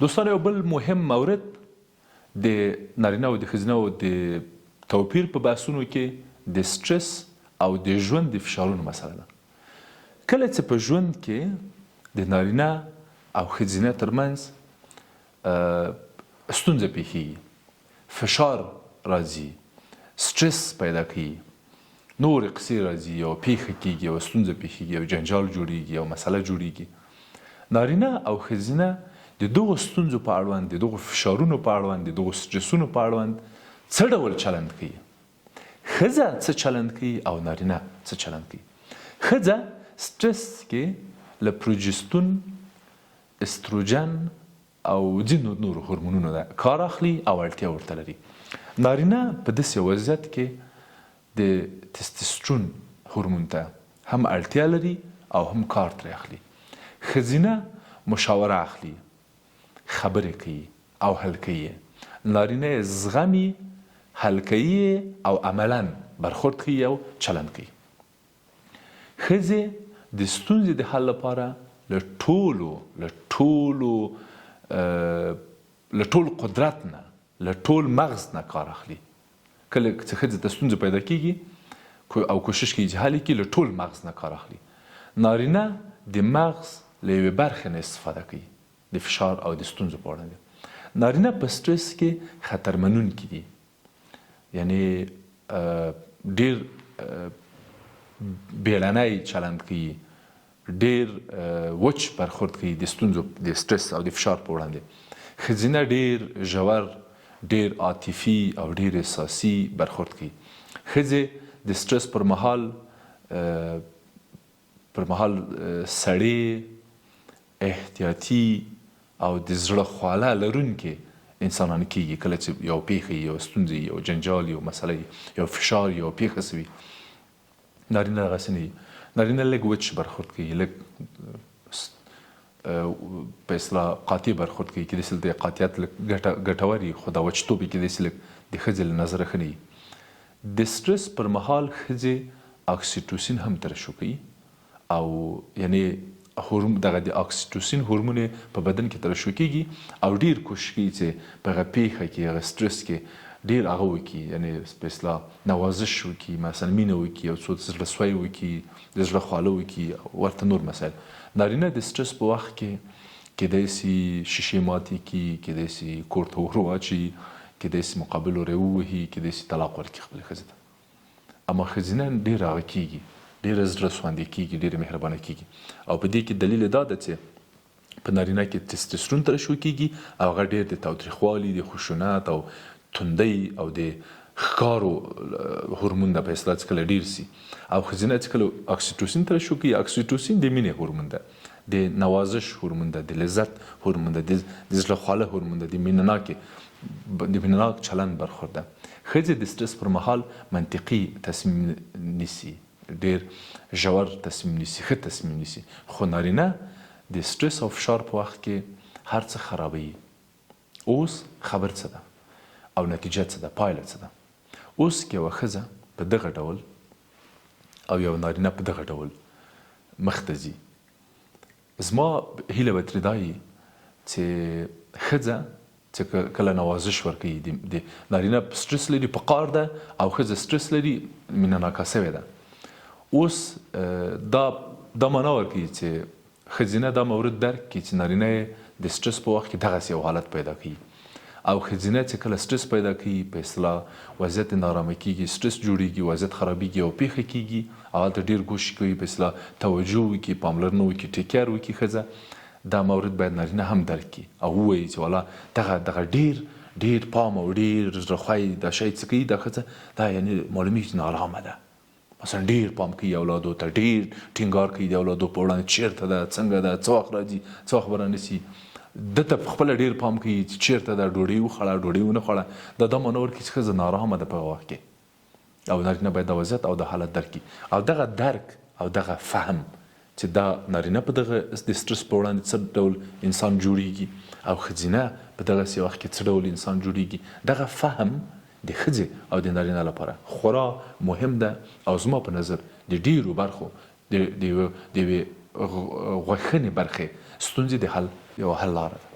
دوستان، یو بل مهم مورد د نارینه او د ښځینه او د توپیر په بحثونو کې د سټرس او د ژوند د فشارونو مسله ده. کله چې په ژوند کې د نارینه او ښځینه ترمنځ ستونزه پیښیږي، فشار راځي، سټرس پیدا کوي، نورې قصې راځي، یوه پیښه کیږي، یوه ستونزه پیښیږي، یو جنجال جوړیږي، یوه مسله جوړیږي، نارینه او ښځینه د دغو ستونزو په اړوند، د دغو فشارونو په اړوند، د دغو سټرسونو په اړوند څه ډول چلند کوي؟ ښځه څه چلند کوي او نارینه څه چلند کوي؟ ښځه سټرس کې له پروجستون، استروجن او ځینو نورو هورمونونو نه کار اخلي او اړتیا ورته لري. نارینه په داسې وضعیت کې د تستسترون هورمون ته هم اړتیا لري او هم کار ترې اخلي. ښځینه مشاوره اخلي، خبرې کوي او حل کوي یې. نارینه یې زغمي، حل کوي یې او عملاً برخورد کوي او چلند کوي. ښځې د ستونزې د حل لپاره له ټولو له ټولو له ټول قدرت نه، له ټول مغز نه کار اخلي. کله چې ښځې ته ستونزه پیدا کیږي او کوشش کوي چې حل یې کړي، له ټول مغز نه کار اخلي. نارینه د مغز له یوې برخې نه استفاده کوي د فشار او د ستونزو په وړاندې. نارینه په سټرس کې خطر منونکي دي، یعنی ډیر بیړنی چلند کوي، ډیر وچ برخورد کوي د ستونزو، د سټرس او د فشار په وړاندې. ښځینه ډیر ژور، ډیر عاطفي او ډیر احساسي برخورد کوي. ښځې د سټرس پر مهال پر مهال سړې، احتیاطي او د زړه خواله لرونکې انسانان کیږي. کله چې یو پیښه وي، یو ستونزه وي، یو جنجال، یو مسله وي، یو فشار، یو پیښه څه وي، نارینه دغسې نه وي. نارینه لږ وچ برخورد کوي، لږ په اصطلاح قاطع برخورد کوي. کېدای شي د قاطعیت لږ ګټه ګټور وي، خو دا وچتوب یې کېدای شي لږ د ښځې له نظره ښه نه وي. د سټرس پر مهال ښځې اکسیټوسین هم ترشح کوي او یعنی هورم دغه د اکسیټوسین هورمون په بدن کې ترشح کیږي او ډیر کوشش کوي چې په هغه پیښه کې، هغه سټرس کې ډیر هغه وکړي، یعنی په اصطلاح نوازش وکړي، مثلا مینه وکړي او څو زړه سوی وکړي، د زړه خواله وکړي او ورته نور مسایل. نارینه د سټرس په وخت کې کیدای شي شیشې ماتې کړي، کیدای شي کور ته اور واچوي، کیدای شي مقابل لوری ووهي، کیدای شي طلاق ورکړي خپلې ښځې ته. اما ښځینه ډېره هغه کېږي، ډېره زړه سواندې کېږي، ډېره مهربانه کېږي او په دې کې دلیل یې دا ده چې په نارینه کې تستوسترون ترشح کېږي او هغه ډېر د تاوتریخوالي، د خشونت او توندۍ او د ښکارو هورمون ده په اصطلاح چې کله ډېر سي او ښځینه چې کله اکسیټوسین ترشح کوي، اکسیټوسین د مینې هورمون ده، د نوازش هورمون ده، د لذت هورمون ده، د زړه خواله هورمون ده، د مینه ناکې د مینه ناک چلند برخورد ده. ښځې د سټرس پر مهال منطقي تصمیم نیسي، ډېر ژور تصمیم نیسي، ښه تصمیم نیسي، خو نارینه د سټرس او فشار په وخت کې هر څه خرابوي. اوس خبر څه ده او نتیجه څه ده، پایله څه ده؟ اوس که یوه ښځه په دغه ډول او یو نارینه په دغه ډول مخته ځي، زما هیله به ترې دا وي چې ښځه چې کله نوازش ورکوي، د نارینه سټرس لري، په قار ده او ښځه سټرس لري، مینه ناکه سوې ده. اوس دا دا معنا ورکوي چې ښځینه دا مورد درک کړي چې نارینه یې د سټرس په وخت کې دغسې یو حالت پیدا کوي او ښځینه چې کله سټرس پیدا کوي، په اصطلاح وضعیت یې نارامه کیږي، سټرس جوړیږي، وضعیت خرابیږي او پیښه کیږي او هلته ډیر کوشش کوي په اصطلاح توجه وکړي، پاملرنه وکړي، ټیک کیر وکړي ښځه. دا مورد باید نارینه هم درک کړي او ووایي چې والا دغه دغه ډیر ډیر پام او ډیر زړه خوی دا شی څه کوي دا ښځه، دا یعنی معلومیږي چې نارامه ده. مثلا ډیر پام کوي اولادو ته، ډیر ټینګار کوي د اولادو په وړاندې، چیرته ده، څنګه ده، څه وخت راځي، څه وخت به رانیسي. ده ته خپله ډیر پام کوي چې چیرته ده، ډوډۍ وخوړه، ډوډۍ ونه خوړه. دا دا معنی ورکوي چې ښځه نارامه ده په هغه وخت کې او نارینه باید دا وضعیت او دا حالت درک کړي او دغه درک او دغه فهم چې دا نارینه په دغه د سټرس په وړاندې څه ډول انسان جوړیږي او ښځینه په دغسې وخت کې څه ډول انسان جوړیږي، دغه فهم د ښځې او د نارینه لپاره خورا مهم ده او زما په نظر د ډېرو برخو د د یوې غوښنې برخې ستونزې د حل یوه حل لاره ده.